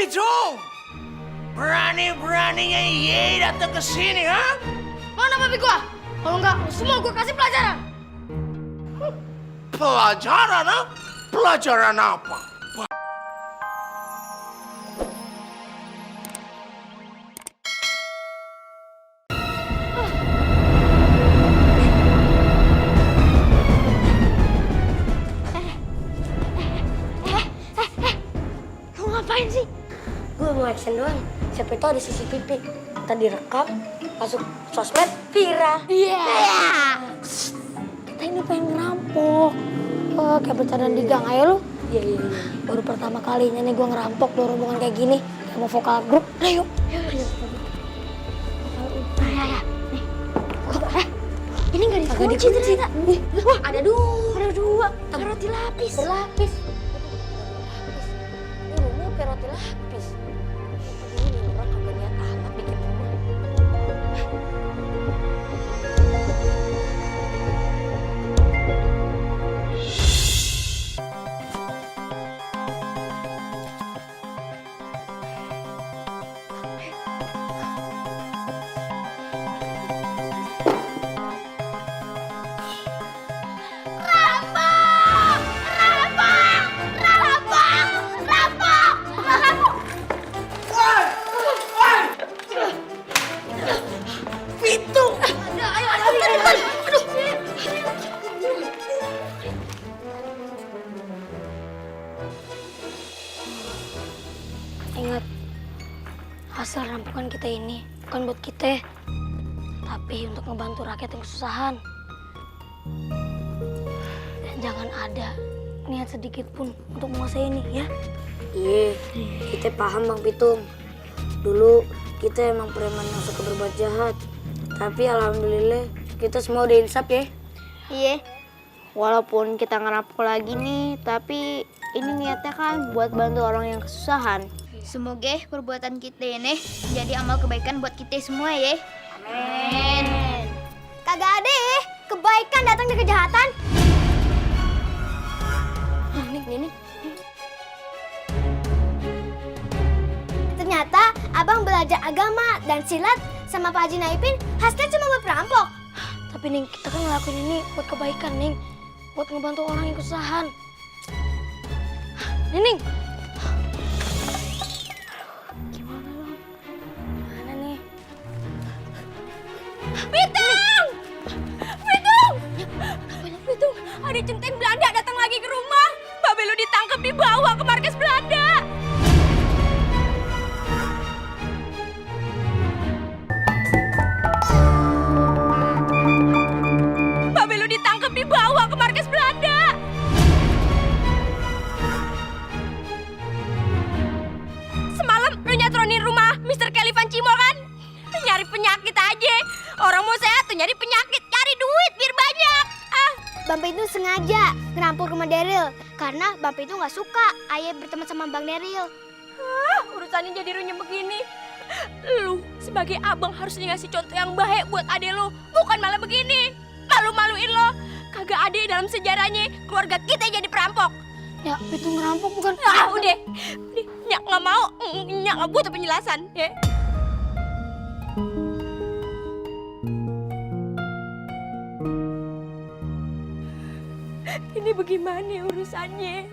Pitung! Berani-beraninya Ye datang ke sini, ha? Mana babi gua? Kalau enggak, lu semua gua kasih pelajaran. Pelajaran, ha? Pelajaran apa? Lu ngapain sih? Gue mau action doang. Siapa itu ada CCTV. Tadi rekam, masuk sosmed, viral. Iya. Kita ini pengen ngerampok. Oh, kayak bercandaan di gang. Ayo lu. Iya. Baru pertama kalinya nih gue ngerampok di rombongan kayak gini. Kayak mau vokal grup. Ayo. Ayo. Nih. Ini nggak dikunci ternyata. Wah, ada dua. Roti lapis. Berlapis. Ini rumah kayak roti lapis. Ini orang kagak niat amat bikin rumah. Ingat, hasil rampokan kita ini bukan buat kita, tapi untuk ngebantu rakyat yang kesusahan. Dan jangan ada niat sedikit pun untuk menguasai ini, ya? Iya, kita paham Bang Pitung. Dulu kita emang preman yang suka berbuat jahat. Tapi alhamdulillah kita semua udah insaf ya. Iya, walaupun kita ngerampok lagi nih, tapi ini niatnya kan buat bantu orang yang kesusahan. Semoga perbuatan kita ini jadi amal kebaikan buat kita semua ya. Amin. Kagak ada ya kebaikan datang dari kejahatan. Nih. Ternyata abang belajar agama dan silat sama Pak Haji Naipin hasilnya cuma buat perampok. Tapi Ning, kita kan ngelakuin ini buat kebaikan, Ning. Buat ngebantu orang yang kesusahan. Ning. Gimana dong? Mana nih? Pitung! Ada centeng Belanda datang lagi ke rumah. Babe lu ditangkap dibawa ke markas Belanda. Babe lu ditangkap dibawa ke markas Belanda. Semalam lu nyatronin rumah Mr. Kelly Van Cimo kan? Nyari penyakit aja. Orang mau sehat tuh nyari penyakit, cari duit biar banyak. Bang Pitu sengaja ngerampok rumah Daryl karena Bang Pitu nggak suka ayah berteman sama Bang Daryl. Urusannya jadi runyem begini. Lu sebagai abang harus ngasih contoh yang baik buat adek lu, bukan malah begini. Malu-maluin lo. Kagak ada dalam sejarahnya keluarga kita jadi perampok. Ya, itu ngerampok bukan. Udah. Nyak nggak mau, nyak nggak butuh penjelasan. Ya. Ini bagaimana urusannya?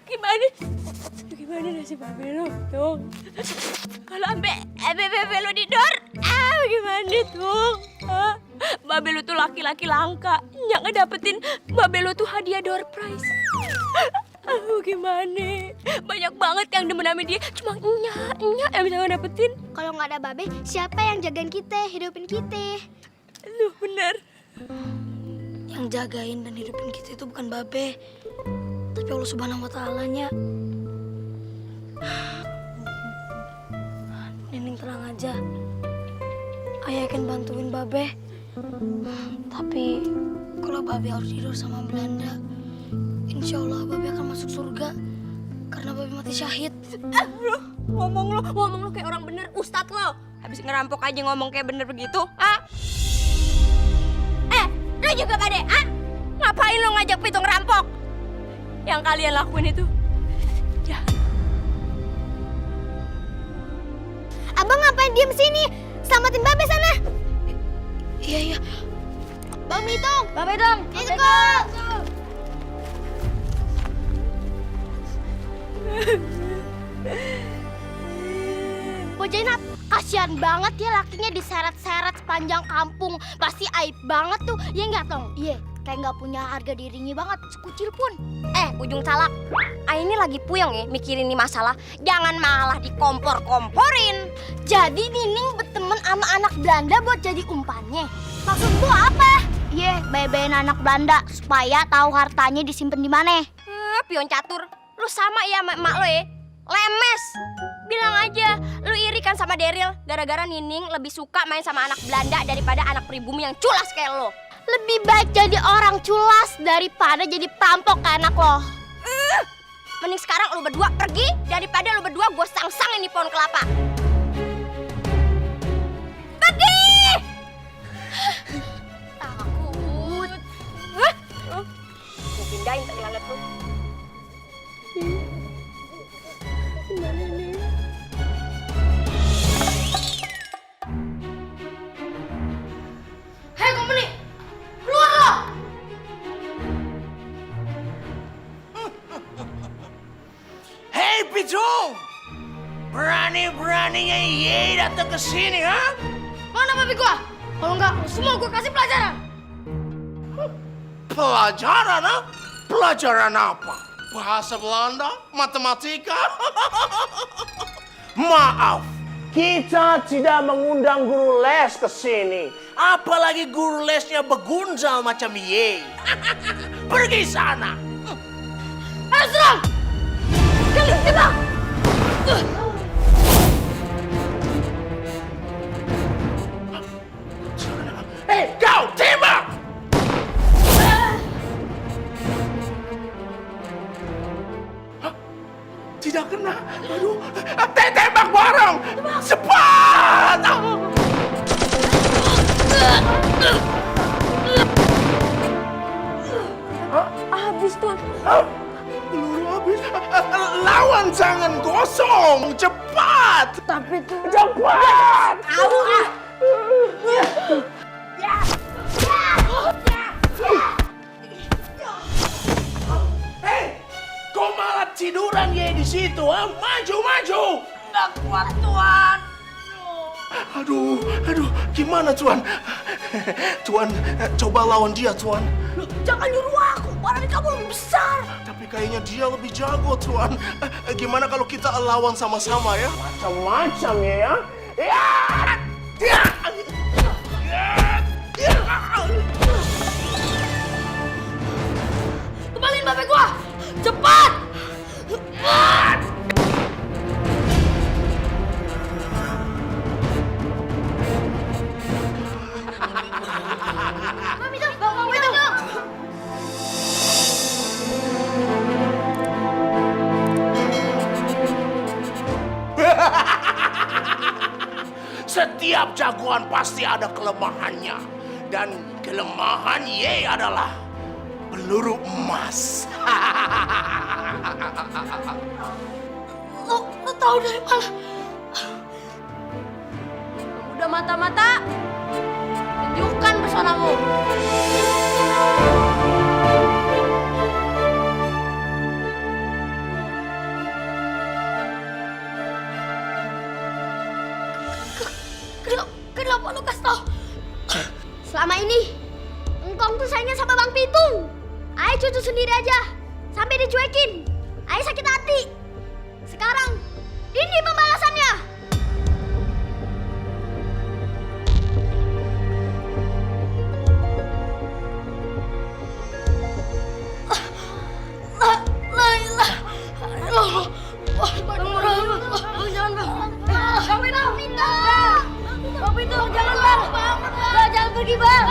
Gimana nasib babe lo, Tung? Kalau babe lo didor, bagaimana, Tung? Babe lo tuh laki-laki langka. Nyak ngedapetin babe lo tuh hadiah door prize. Gimana? Banyak banget yang demen sama dia. Cuma nyak yang bisa ngedapetin. Kalau nggak ada babe, siapa yang jagain kita, hidupin kita? Lu bener. Yang jagain dan hidupin kita itu bukan Babe, tapi Allah Subhanahu wa Ta'ala-nya. Nining tenang aja. Ayah akan bantuin Babe. Tapi kalau Babe harus tidur sama Belanda, insya Allah Babe akan masuk surga karena Babe mati syahid. Ngomong lo kayak orang bener, ustadz lo. Habis ngerampok aja ngomong kayak bener begitu, Lu juga Pade, ngapain lo ngajak Pitung ngerampok? Yang kalian lakuin itu jahat. main diem sini. Selamatin Babe sana. Iya, iya. Bang Pitung. Bang Pitung. Pitung. Bu Jainab, kasihan banget ya lakinya diseret-seret sepanjang kampung. Pasti aib banget tuh, ya nggak Tong? Iya, kayak nggak punya harga dirinya banget, sekucil pun. Ujung salak. Ini lagi puyeng ya mikirin nih masalah. Jangan malah dikompor-komporin. Jadi Nining berteman sama anak Belanda buat jadi umpannya. Maksud lu apa? Iya, bebein anak Belanda supaya tahu hartanya disimpan di mana. Pion catur. Lu sama ya sama emak lo ya. Lemes. Bilang aja, lu iri kan sama Daryl gara-gara Nining lebih suka main sama anak Belanda daripada anak pribumi yang culas kayak lo. Lebih baik jadi orang culas daripada jadi perampok kayak anak lo. Mending sekarang lu berdua pergi daripada lu berdua gue sang-sangin di pohon kelapa. Pergi! Takut. Gue pindahin tadi langit lu. Hei company, keluar lo! Hei Pitung, berani-beraninya Ye datang ke sini, ha? Mana babi gua? Kalau enggak, lu semua gua kasih pelajaran. Pelajaran, ha? Pelajaran apa? Bahasa Belanda? Matematika? Maaf, kita tidak mengundang guru les ke sini. Apalagi guru lesnya begunjal macam Ye. Pergi sana. Serang! Kalian tembak! Hei, kau tembak! Hah? Tidak kena. Aduh, tembak bareng. Cepat! Habis tuh. Peluru habis. Lawan jangan gosong. Cepat! Tapi tuh... Cepat! Tahu ah! Hei, kau malah tiduran Ye di situ, ha? Maju, maju! Nggak kuat, Tuan. Aduh, gimana Tuan? Tuan, coba lawan dia, Tuan. Jangan nyuruh aku, badan kamu lebih besar. Tapi kayaknya dia lebih jago, Tuan. Gimana kalau kita lawan sama-sama ya? Macam-macam ya? Ya! Ya! Kembaliin babe gua! Cepat! Setiap jagoan pasti ada kelemahannya. Dan kelemahan Ye adalah peluru emas. Lo tahu dari mana? Udah mata-mata. Tunjukkan pesonamu. Kenapa lo kasih tau? Selama ini, engkong tuh sayangnya sama Bang Pitung. Ayo cucu sendiri aja, sampai dicuekin. Ayo sakit hati. Sekarang, ini pembalasannya. Jangan pergi, Bang.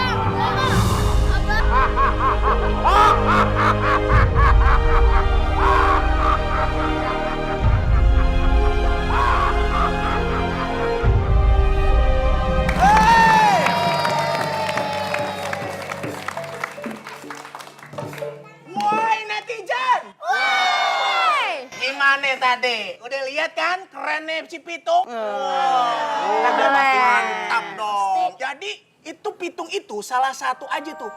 Woi netizen! Gimana tadi. Udah lihat kan kerennya si Pitung? Mantap dong. Jadi itu Pitung itu salah satu aja tuh.